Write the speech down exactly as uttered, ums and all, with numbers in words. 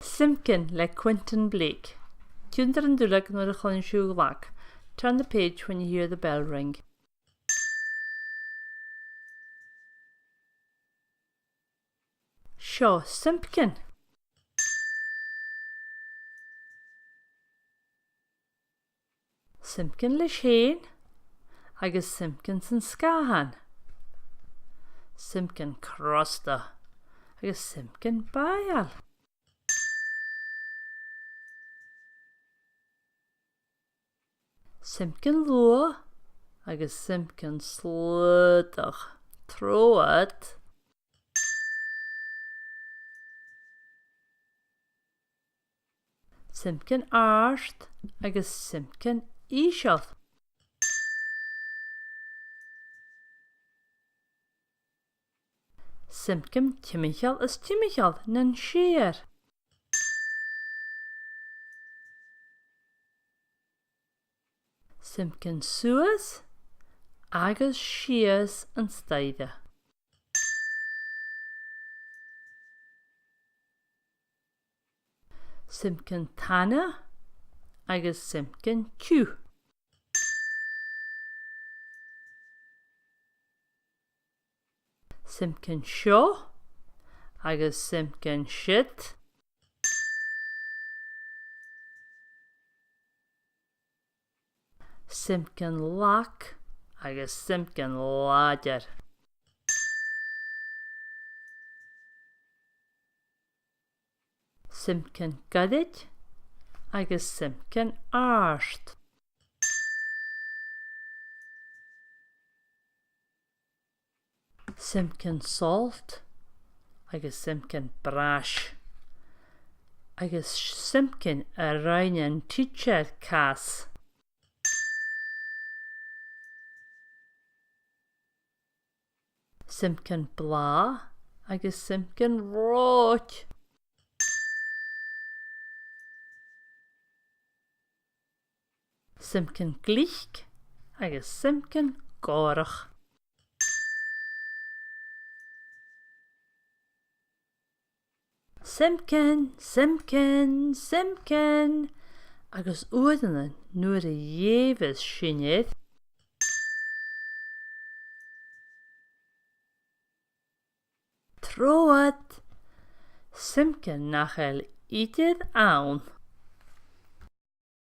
Simpkin le Quentin Blake. Tionndaidh an duilleag nuair a chluinneas tu an glag. Turn the page when you hear the bell ring. Seo Simpkin. Simpkin leis fhèin agus Simpkin san sgàthan. Simpkin crosta agus Simpkin bàidheil. Simpkin luath agus Simpkin slaodach. Trobhad. Simpkin àrd agus Simpkin ìosal. Simpkin timcheall is timcheall nan siar. Simpkin suas agus sìos an staidhre. Simpkin tana agus Simpkin tiugh. Simpkin seo agus Simpkin siud. Simpkin lag agus Simpkin làidir. Simpkin goirid agus Simpkin àrd. Simpkin solt agus Simpkin brais. Agus Simpkin a rinn an tidsear cas. Simpkin blàth agus Simpkin reòite. Simpkin glic agus Simpkin gòrach. Simpkin, Simpkin, Simpkin, agus uaireannan nuair a dh'èigheas sinn air, trobhad, Simpkin nach eil idir ann.